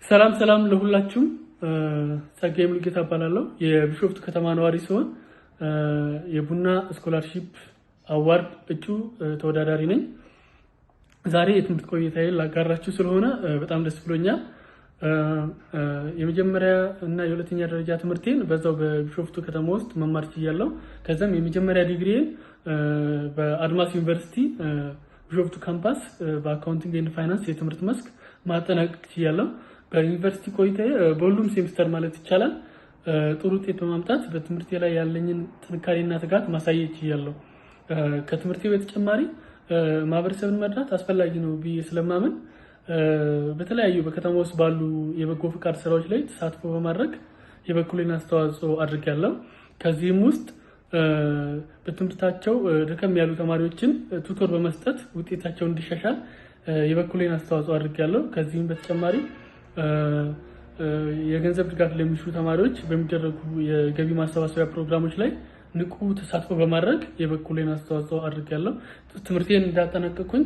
ሰላም ሰላም ለሁላችሁም። ጸጋዬ ሙሉጌታ እባላለሁ። የቢሾፍቱ ከተማ ነዋሪ ሲሆን የቡና scholarship award እጩ ተወዳዳሪ ነኝ። ዛሬ የትምህርት ቆይታዬን ላጋራችሁ ስለሆነ በጣም ደስ ብሎኛል። የመጀመሪያ እና የሁለተኛ ደረጃ ትምህርቴን በዛው በቢሾፍቱ ከተማ ውስጥ መማር ችያለሁ። ከዛም የመጀመሪያ ዲግሪዬን በአድማስ ዩኒቨርሲቲ ቢሾፍቱ ካምፓስ በ accounting and finance የትምህርት መስክ ማጠናቀቅ ችያለሁ። በዩኒቨርሲቲ ቆይታዬ በሁሉም ሴምስተር ማለት ይቻላል ጥሩ ውጤት በማምጣት በትምህርቴ ላይ ያለኝን ጥንካሬና ትጋት ማሳየት ችያለሁ። ከትምህርቴ በተጨማሪ ማህበረሰብን መርዳት አስፈላጊ ነው ብዬ ስለማምን በተለያዩ በከተማ ውስጥ ባሉ የበጎ ፍቃድ ስራዎች ላይ ተሳትፎ በማድረግ የበኩሌን አስተዋጽኦ አድርጌያለሁ። ከዚህም ውስጥ በትምህርታቸው ደከም ያሉ ተማሪዎችን tutor በመስጠት ውጤታቸው እንዲሻሻል የበኩሌን አስተዋጽኦ አድርጌያለሁ። ከዚህም በተጨማሪ የገንዘብ ድጋፍ ለሚሹ ተማሪዎች በሚደረጉ የገቢ ማሰባሰቢያ ፕሮግራሞች ላይ ንቁ ተሳትፎ በማድረግ የበኩሌን አስተዋጽኦ አድርጌያለሁ። ትምህርቴን እንዳጠናቀቅኩኝ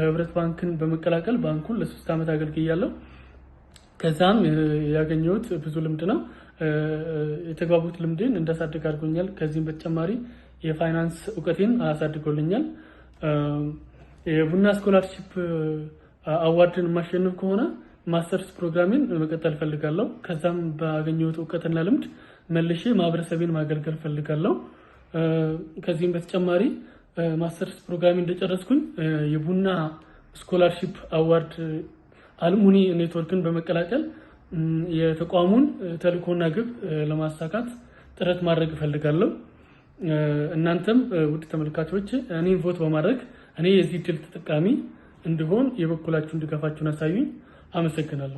ህብረት ባንክን በመቀላቀል ባንኩን ለ3 ዓመት አገልግያለሁ። ከዛም ያገኘሁት ብዙ ልምድ ነው። የተግባቦት ልምዴን እንዳሳድግ አድርጎኛል። ከዚህም በተጨማሪ የፋይናንስ እውቀቴን አሳድጎልኛል። የቡና scholarship award ን የማሸንፍ ከሆነ ማስተርስ ፕሮግራሜን መቀጠል እፈልጋለሁ። ከዛም ባገኘሁት እውቀትና ልምድ መልሼ ማህበረሰቤን ማገልገል እፈልጋለሁ። ከዚህም በተጨማሪ ማስተርስ ፕሮግራሜን እንደጨረስኩኝ የቡና scholarship award alumni network ን በመቀላቀል የተቋሙን ተልእኮና ግብ ለማሳካት ጥረት ማድረግ እፈልጋለሁ። እናንተም ውድ ተመልካቾች እኔን vote በማድረግ እኔ የዚህ እድል ተጠቃሚ እንድሆን የበኩላችሁን ድጋፋችሁን አሳዩኝ። አመሰግናለሁ።